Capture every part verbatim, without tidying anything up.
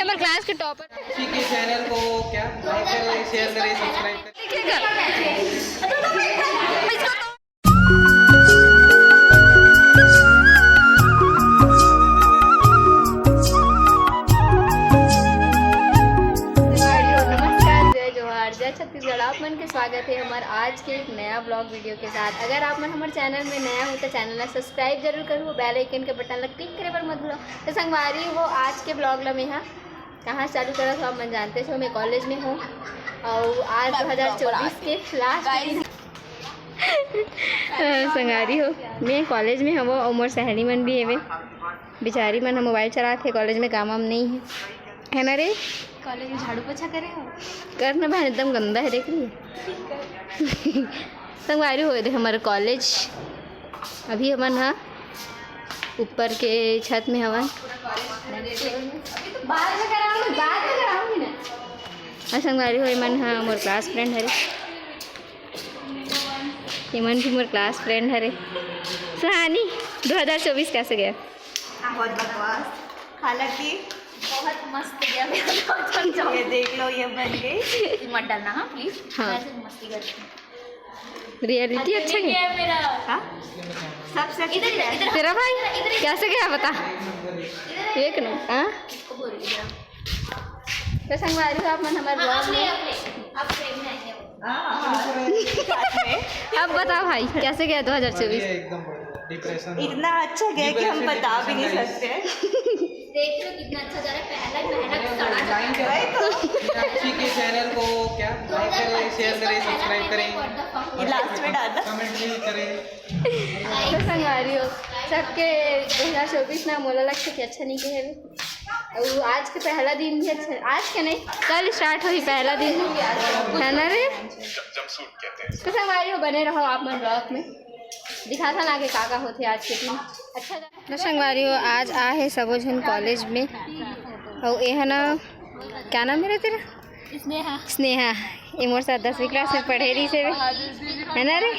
पर क्लास के टॉपर। किसी के चैनल को क्या लाइक करें, शेयर करें, सब्सक्राइब करें। देखिएगा। नमस्कार, जय जोहार, जय छत्तीसगढ़। आप मन के स्वागत है हमार आज के एक नया ब्लॉग वीडियो के साथ। अगर आप मन हमारे चैनल में नया हो तो चैनल ला सब्सक्राइब जरूर करो, बेल आइकन के बटन ला क्लिक करे बर मत भूलो। तो संगवारी हो, आज के ब्लॉग ला मेहा कहाँ से चालू करत हो, आप मन जानते हो, मैं कॉलेज में हूँ और आज दो हज़ार चौबीस के लास्ट दिन। अ, संगवारी हो, मैं कॉलेज में हवो और मोर सहेली मन भी हेवे। बिचारी मन ह मोबाइल चलात हे, कॉलेज में काम वाम नहीं है, है ना रे? कॉलेज में झाड़ू पोछा करे हो? कर ना बहन, एकदम गंदा है, देख रही है। संगवारी हो, देख हमारे कॉलेज, अभी हमन ह ऊपर के छत में हवन। बाद में कराऊंगी, बाद में कराऊंगी ना। और संगवारी हो, एमन ह मोर क्लास फ्रेंड हरे, एमन भी मोर क्लास फ्रेंड हरे। सुहानी, दो हज़ार चौबीस कैसे गया? बहुत बकवास, हालांकि बहुत मस्त गया मेरा दो हज़ार चौबीस। ये देख लो, ये बन गई। मत डालना, हाँ, प्लीज। हाँ। मैं सिर्फ मस्ती करती हूँ। रियलिटी अच्छा है। ये मेरा हाँ? सबसे अच्छा इधर, है। इधर। तेरा भाई कैसे गया बता? एक नंबर। हाँ? इसको बोल, इधर। तो संगवारी हो, आप मन हमारे हाँ, ब्लॉग आप ले, में आप ले, आप फ्रेम में आइए। हाँ, हाँ, हाँ। साथ में। अब बताओ भाई, कैसे गया दो हज़ार चौबीस? बढ़िया, एकदम बढ़िया। डिप्रेशन हो इतना अच्छा गया कि हम डिप्रेशन, बता भी डिप्रेशन नहीं गाइस। सकते। देख लो कितना अच्छा जा रहा है, पहला ही महीना तो सड़ा जा रहा है। वही तो। मीनाक्षी के चैनल को क्या लाइक करें, शेयर करें, सब्सक्राइब करें। What the fuck? ये लास्ट में डालना। कमेंट भी करें। तो संगवारी हो, सबके दो हज़ार चौबीस ना मोला लगता कि अच्छा नहीं गया है। और आज के पहला दिन भी अच्छा, आज के नहीं, कल स्टार्ट हुई पहला दिन, है ना रे? तो संगवारी हो, बने रहो आप मन ब्लॉग में, दिखाता ना आगे का का होते आज के दिन। अच्छा तो संगवारी हो, आज आ है सबो झन कॉलेज में। और ये है ना, क्या नाम है रे तेरा? स्नेहा। स्नेहा, ये मोर साथ दसवीं क्लास में पढ़े रही से, है ना रे?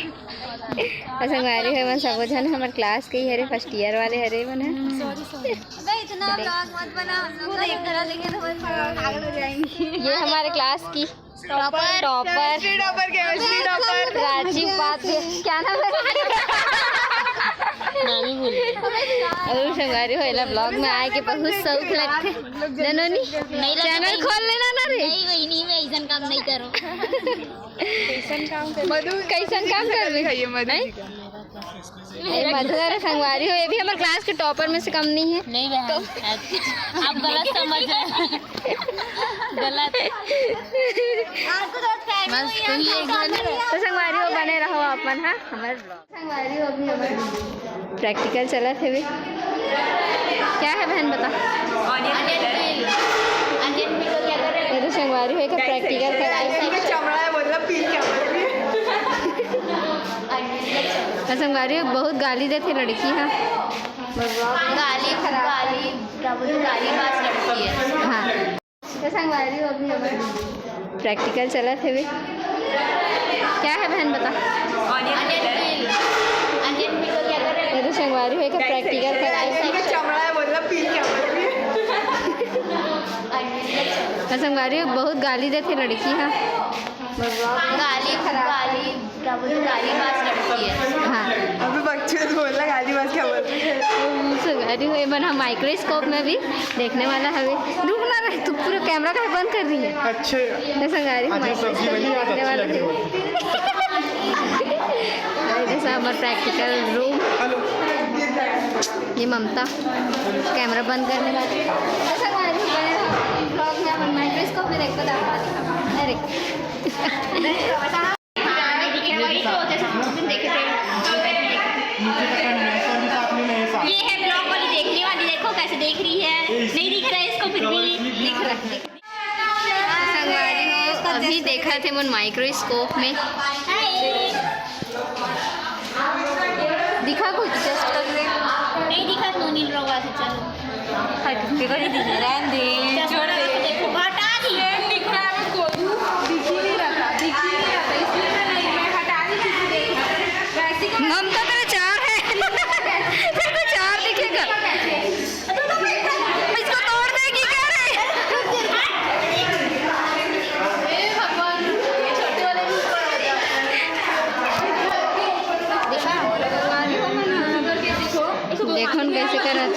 और संगवारी हो, मन सबो झन हमर क्लास के ही हरे, फर्स्ट ईयर वाले हरे मन ह। अबे, इतना ब्लॉग मत बना, हम लोग का देख रहा, लेकिन हम पागल हो जाएंगे। ये हमारे क्लास की topper, topper. Chemistry topper, chemistry topper. Ranchi पास के, क्या नाम है? नाम ही भूल गई। और संगवारी हो, एला ब्लॉग में आए के बहुत शौक लगथे। जनोनी, नहीं लगता चैनल भाई। खोल लेना ना रे। नहीं, वही नहीं, मैं ऐसन काम नहीं करूँ। कैसन काम कर मधु, कैसन काम कर रही है मधु हैं? जी का। ए, मधु अरे संगवारी हो, ये भी हमारे क्लास के टॉपर में से कम नहीं है। नहीं बहन, तो आप गलत समझ रहे हैं। गलत। आपको तो टाइम बस नहीं है, तू ही एक बार। तो संगवारी हो, बने रहो अपन, हाँ, हमारे ब्लॉग। संगवारी हो, अभी हमारे प्रैक्टिकल चलत हेवे। क्या है बहन, बता। Onion peel। Onion peel। ये तो संगवारी हो, एक प्रैक्टिकल कर। चमड़ा है, मतलब, पील क्या बोल रही है? और संगवारी हो, बहुत गाली देथे लड़की, हाँ। गाली, गाली, क्या बोलते, गाली बाज लड़की है। हाँ। तो संगवारी हो, अभी हमारे प्रैक्टिकल चलत हेवे। क्या है बहन, बता। Onion peel। Onion peel। ये तो संगवारी हो, एक प्रैक्टिकल कर। चमड़ा है, मतलब, पील क्या बोल रही है? तो संगवारी हो, बहुत गाली देथे लड़की, हाँ। गाली, गाली, क्या बोलते, गाली बाज लड़की है। हाँ। अभी बकचोद बोलना, गाली बाज क्या बोलती है? संगवारी हो, ये बना माइक्रोस्कोप में भी देखने वाला हवे। रुक ना रे, तू पूरा कैमरा का बंद कर रही है। अच्छा। तो संगवारी हो, आज ये सब्जी माइक्रोस्कोप बनी, में आज देखने अच्छी वाला लग रही है। है। जैसा हमारा प्रैक्टिकल रूम। हेलो। ये ममता कैमरा बंद करने वाली। तो संगवारी हो, ब्लॉग में अपन माइक्रोस्कोप में देखो, दाखवा दिखा। अरे। हाँ, नहीं दिख रहा, वही तो, जैसे तुम देखे थे। ये है ब्लॉग वाली देखने वाली, देखो कैसे देख रही है। नहीं दिख रहा है इसको, फिर भी दिख रहा है। संगवारी हो, अभी देखा थे मन माइक्रोस्कोप में। दिखा कुछ टेस्ट कर ले। नहीं दिखा, तो नील रंग वाला, चलो। हट, देखो, नहीं दिख रहा, रहने दे, छोड़ दे। देखो, हटा दी। दिख रहा है, कोई दिख ही नहीं रहा था, दिख ही नहीं रहा था, इसलिए मैं नहीं, मैं हटा दी थी, देखो। वैसे ही ममता, तेरे चार है। तेरे को चार दिखेगा। इसको तोड़ देगी क्या रे?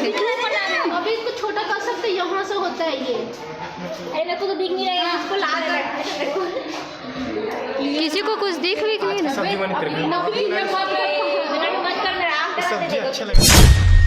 अभी इसको छोटा कर सकते, यहाँ से होता है ये। अरे, मेरे को तो दिख नहीं रहा है, इसको ला रहा है। किसी को कुछ दिख भी नहीं रहा। सब्जी बन कर नकली ये मत कर। सब्जी अच्छा लगा।